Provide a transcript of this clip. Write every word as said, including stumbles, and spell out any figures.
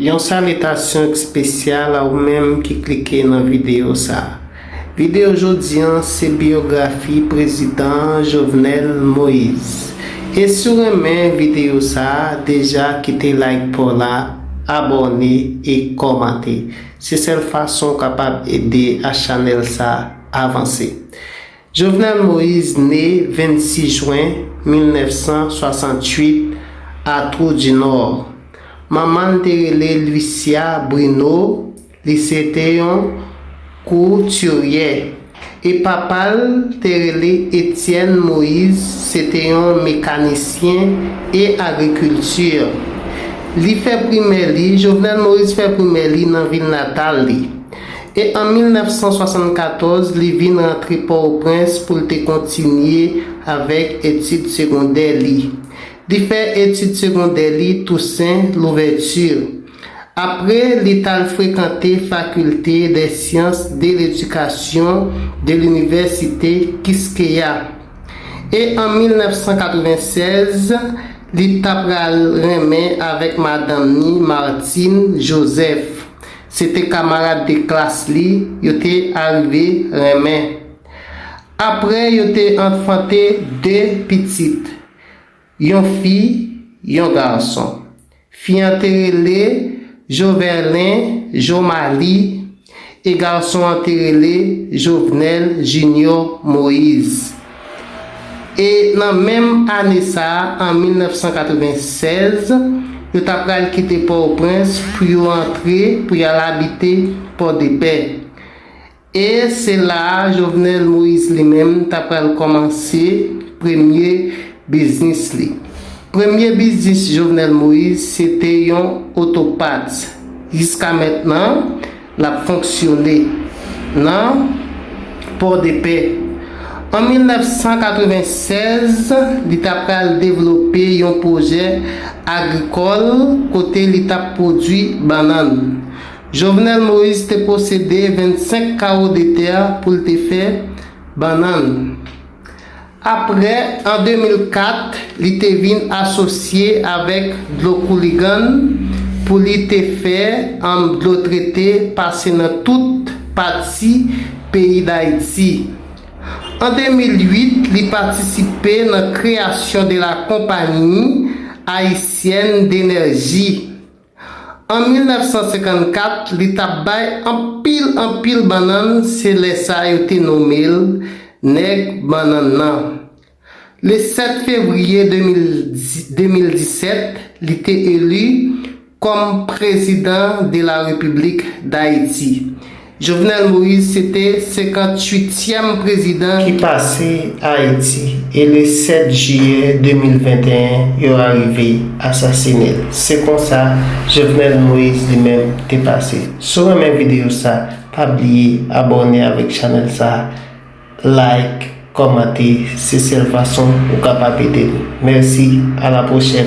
Yon salitasyon espesyal a ou menm ki klike nan videyo sa a. Videyo jodi an se biyografi Prezidan Jovenel Moïse. E si w renmen videyo sa a, deja kite like pa w la, abòne e kòmante. Se sèl fason w kapab ede a chanèl sa a avanse. Jovenel Moïse ne vennsis jen mil nèf san swasantuit a Trou du Nord. Manman l te rele Lucia Bruno, li se te yon koutiryè. E papa l te rele Etienne Moïse, se te yon mekanisyen e agrikilti. Li fè primè li, Jovenel Moïse fè primè li nan vil natal li. E an mil nèf san swasannkatòz, li vin rantre Pòtoprens pou l te kontinye avèk etid segondè li. Li fè etid segondè li Toussaint Louverture. Apre, li t al frekante Faculté des Sciences de l'Éducation de l'Université Quisqueya. E an mil nèf san katrevennsèz, li ta pral renmen avèk madanm ni Martine Joseph. Se te kamarad de klas li, yo te arive renmen. Apre, yo te anfante de pitit, yon fi, yon gason. Fi an te rele Joverlin Jomali e gason an te rele Jovenel Junior Moïse. E nan menm ane sa a, an mil nèf san katrevennsèz, yo ta pral kite Pòtoprens pou yo antre, pou y al abite Pòdepè. E se la a Jovenel Moïse li menm ta pral kòmanse premye biznis li. Premye biznis Jovenel Moïse se te yon otopat. Jiska mentnan, l ap fonksyone nan Pòdepè. An mil nèf san katrevennsèz, li ta pral devlope yon pwojè agrikòl kote li t ap pwodui bannann. Jovenel Moïse te posede vennsenk kawo de tè pou l te fè bannann. Apre, an de mil kat, li te vin asosye avèk Dlo Kouligann pou li te fè, um, dlo trete pase nan tout pati peyi Dayiti. An de mil uit, li patisipe nan kreyasyon de la Compagnie Haïtienne d'Énergie. An mil nèf san senkannkat, li t ap bay anpil, anpil bannann, se lè sa yo te nonmen l nèg bannann nan. Le sèt fevriye de mil, de mil disèt, li te eli kòm prezidan de la Repiblik Dayiti. Jovenel Moïse se te senkantuityèm prezidan ki pase Ayiti, e le sèt jiyè de mil venteyen, yo arive asasinen l. Se konsa Jovenel Moïse li menm te pase. Si w renmen videyo sa, pa bliye abòne avèk chanèl sa, like, kòmante, se sèl fason ou kapab ede nou. Mèsi, a la pwochèn.